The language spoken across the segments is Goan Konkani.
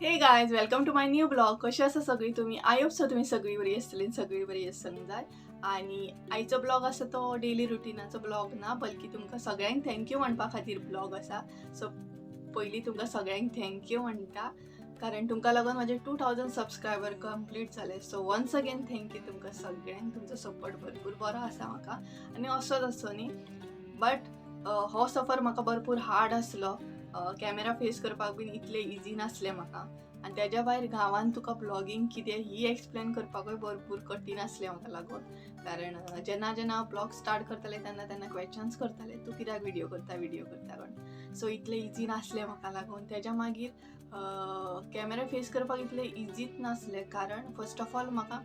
Hey guys, welcome to my new vlog. कशी आसा सगळी तुमी? I hope so तुमी सगळी बरी आसतली आनी सगळी बरी आसूंक जाय. आनी आयचो ब्लॉग आसा तो डेली रुटिनाचो ब्लॉग ना, बल्कि तुमकां सगळ्यांक thank you म्हणपा खातीर ब्लॉग आसा. सो पयलीं तुमकां सगळ्यांक thank you म्हणटा, कारण तुमकां लागून म्हाजे 2000 सबस्क्रायबर कंप्लीट जाले. So once again thank you तुमकां सगळ्यांक. तुमचो सपोर्ट भरपूर बरो आसा म्हाका आनी असोच आसो न्ही. बट हो सफर म्हाका भरपूर हार्ड आसलो. कॅमेरा फेस करपाक बीन इतलें इजी नासलें म्हाका आनी तेज्या भायर गांवांत तुका ब्लॉगींग कितें ही एक्सप्लेन करपाकूय भरपूर कठीण आसलें म्हाका लागून, कारण जेन्ना जेन्ना हांव ब्लॉग स्टार्ट करतालें तेन्ना तेन्ना क्वेश्चन्स करताले, तूं कित्याक व्हिडियो करता, व्हिडियो करता म्हण. सो इतलें इजी नासलें म्हाका लागून. तेज्या मागीर कॅमेरा फेस करपाक इतलें इजीच नासलें, कारण फर्स्ट ऑफ ऑल म्हाका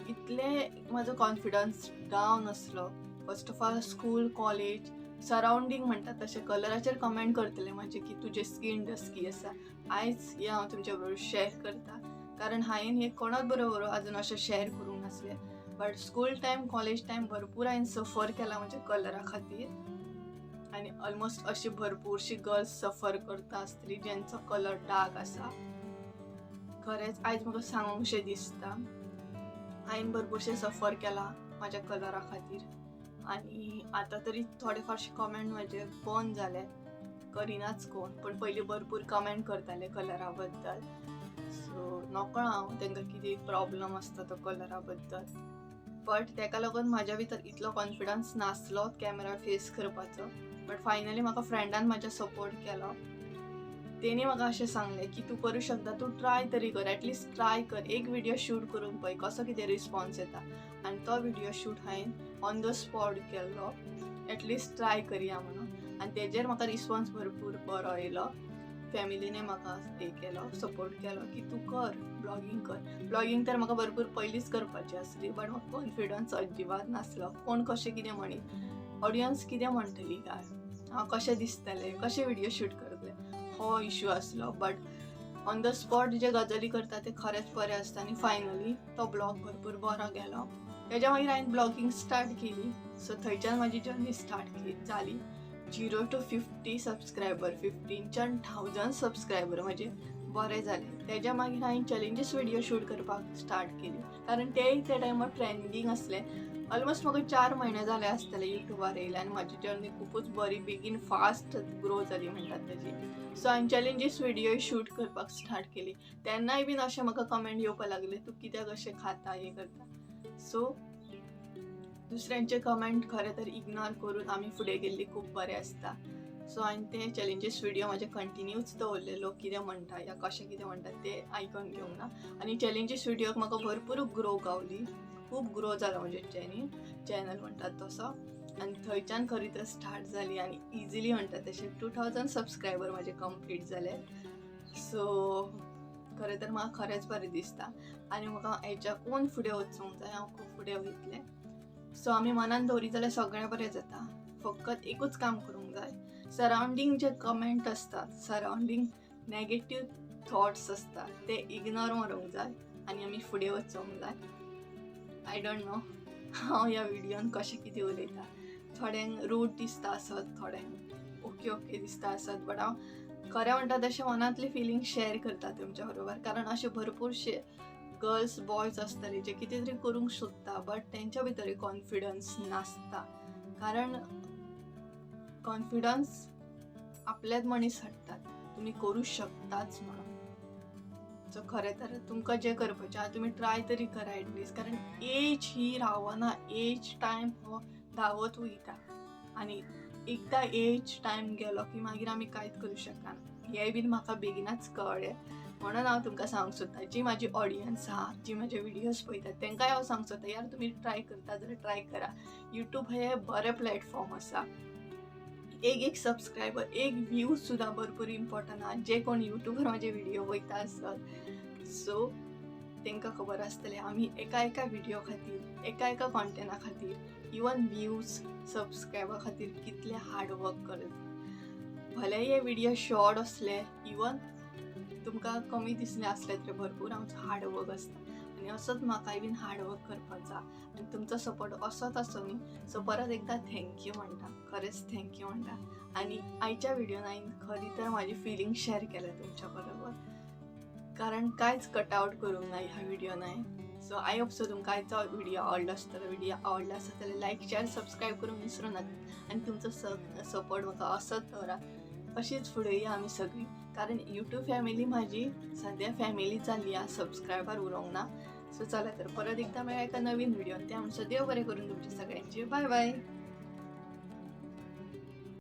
इतलें म्हाजो कॉन्फिडन्स डावन आसलो. First of all, school, college, surrounding म्हणटा तशें कलराचेर कमेंट करतले म्हाजे की तुजें स्कीन डस्की आसा. आयज हें हांव तुमच्या बरोबर शेअर करता, कारण हांवें हें कोणाच बरोबर अजून अशें शेअर करूंक नासलें. But school time, college time भरपूर हांवें सफर केला म्हज्या कलरा खातीर आनी ऑलमोस्ट अशी भरपूरशी गर्ल्स सफर करता आसतली ज्यांचो कलर डार्क आसा. खरेंच आयज म्हाका सांगूंक शें दिसता, हांवें भरपूरशें सफर केलां म्हाज्या कलरा खातीर. आनी आतां तरी थोडे फारशे कमेंट म्हाजे बंद जाले, करिनाच कोण, पूण पयलीं भरपूर कमेंट करताले कलरा बद्दल. सो नकळो हांव तांकां कितें प्रॉब्लम आसता तो कलरा बद्दल, बट ताका लागून म्हाज्या भितर इतलो कॉन्फिडन्स नासलो कॅमेरा फेस करपाचो. बट फायनली म्हाका फ्रेंडान म्हाज्या सपोर्ट केलो. तेणी म्हाका अशें सांगलें की तूं करूं शकता, तूं ट्राय तरी कर, एटलिस्ट ट्राय कर, एक व्हिडियो शूट करून पळय कसो कितें रिस्पॉन्स येता. आनी तो व्हिडियो शूट हांवें ऑन the spot केल्लो, एटलिस्ट ट्राय करया म्हणून. आनी तेजेर म्हाका रिस्पॉन्स भरपूर बरो येयलो. फॅमिलीने म्हाका हे केलो, सपोर्ट केलो की तूं कर, ब्लॉगींग कर. ब्लॉगींग तर म्हाका भरपूर पयलींच करपाची आसली, बट म्हाका कॉन्फिडन्स अजिबात नासलो. कोण कशें कितें म्हणीत, ऑडियन्स कितें म्हणटली काय, हांव कशें दिसतलें, कशें व्हिडियो शूट करतलें, हो इशू आसलो. बट ऑन the spot जे गजाली करता ते खरेंच बरें आसता आनी फायनली तो ब्लॉग भरपूर बरो गेलो. तेज्या मागीर हांवें ब्लॉगींग स्टार्ट केली. सो थंयच्यान म्हाजी जर्नी स्टार्ट जाली. 0 टू 50 सबस्क्रायबर, 15च्यान 1000 सबस्क्रायबर म्हाजे बरे जाले. तेज्या मागीर हांवें चॅलेंजीस व्हिडियो शूट करपाक स्टार्ट केली, कारण तेय त्या टायमार ट्रेंडींग आसले. ऑलमोस्ट म्हाका 4 म्हयने जाले आसतले युट्यूबार येयले आनी म्हाजी जर्नी खुबूच बरी बेगीन फास्ट ग्रो जाली म्हणटात तेजी. सो हांवें चॅलेंजीस व्हिडियो शूट करपाक स्टार्ट केली. तेन्नाय बीन अशें म्हाका कमेंट येवपाक लागले, तूं कित्याक अशें खाता, हें करता. सो दुसऱ्यांचे कमेंट खरें तर इग्नोर करून आमी फुडें गेल्ली खूब बरें आसता. सो हांवें ते चॅलेंजीस व्हिडियो म्हाजे कंटिन्यूच दवरले. लोक कितें म्हणटा या कशें कितें म्हणटा ते आयकून घेवंक ना आनी चॅलेंजीस व्हिडियोक म्हाका भरपूर ग्रो गावली. खूब ग्रो जालो म्हजे चॅनल म्हणटात तसो. आनी थंयच्यान खरी तर स्टार्ट जाली आनी इजिली म्हणटात तशें 2000 सबस्क्रायबर म्हाजे कंप्लीट जाले. सो खरें तर म्हाका खरेंच बरें दिसता आनी म्हाका हेच्याकून फुडें वचूंक जाय. हांव खूब फुडें वयतलें. सो आमी मनान दवरीत जाल्यार सगळें बरें जाता. फकत एकूच काम करूंक जाय, सरावंडींग जे कमेंट आसतात, सरावंडींग नेगेटीव थॉट्स आसतात, ते इग्नोर मारूंक जाय आनी आमी फुडें वचूंक जाय. I don't know हांव ह्या व्हिडियोन कशें कितें उलयता. थोड्यांक रूड दिसता आसत, थोड्यांक ओके ओके दिसता आसत, बट हांव खरें म्हणटा तशें मनांतली फिलींग शेअर करता तुमच्या बरोबर, कारण अशे भरपूरशे गर्ल्स, बॉयज आसतले जे कितें तरी करूंक सोदता, बट तेंच्या भितर कॉन्फिडन्स नासता, कारण कॉन्फिडन्स आपल्याच मनीस हाडटात, तुमी करूं शकताच म्हणून. सो खरें तर तुमकां जें करपाचें आहा तुमी ट्राय तरी करा एटलिस्ट, कारण एज ही रावना. एज, टायम हो धांवत वयता आनी एकदां एज, टायम गेलो की मागीर आमी कांयच करूं शकना. हें बीन म्हाका बेगिनाच कळ्ळें, म्हणून हांव तुमकां सांगूंक सोदतां, जी म्हाजी ऑडियन्स आहा, जी म्हाजे व्हिडियोज पळयतात, तांकांय हांव सांगूंक सोदता, यार, तुमी ट्राय करता जाल्यार ट्राय करा. युट्यूब हे बरें प्लॅटफॉर्म आसा. एक एक सबस्क्रायबर, एक व्ह्यूज सुद्दां भरपूर इम्पॉर्टंट आहा. जे कोण युट्यूबार म्हाजे व्हिडियो पळयता आसत, सो तांकां खबर आसतलें, आमी एका एका व्हिडियो खातीर, एका एका कॉन्टेंटा खातीर, इवन व्ह्यूज, सबस्क्रायबा खातीर कितलें हार्ड वर्क करता. भले हे व्हिडियो शॉर्ट आसले, इवन तुमकां कमी दिसले आसले, तरी भरपूर आमचो हार्ड वर्क आसता आनी असोच म्हाकाय बीन हार्ड वर्क करपाचो आनी तुमचो सपोर्ट असोच आसो न्ही. सो परत एकदां thank you म्हणटा, खरेंच thank you म्हणटा. आनी आयच्या व्हिडियोन हांवें खरी तर म्हाजी फिलींग शेअर केल्या तुमच्या बरोबर. कारण कांयच कटआवट करूंक ना ह्या व्हिडियोन हांवें. सो I hope so तुमकां आयचो व्हिडिओ आवडलो आसतलो. व्हिडिओ आवडलो आसत जाल्यार लायक, शेअर, सबस्क्रायब करूंक विसरूं नाका आनी तुमचो सपोर्ट म्हाका असोच दवरात. अशीच फुडें या आमी सगळीं, कारण यूट्यूब फॅमिली म्हाजी सद्या फॅमिली जाल्ली आसा, सबस्क्रायबर उरोंक ना. सो चला तर, परत एकदा मेळ्ळा एका नवीन व्हिडिओन. त्या म्हणसर देव बरें करून तुमच्या सगळ्यांचे. बाय बाय.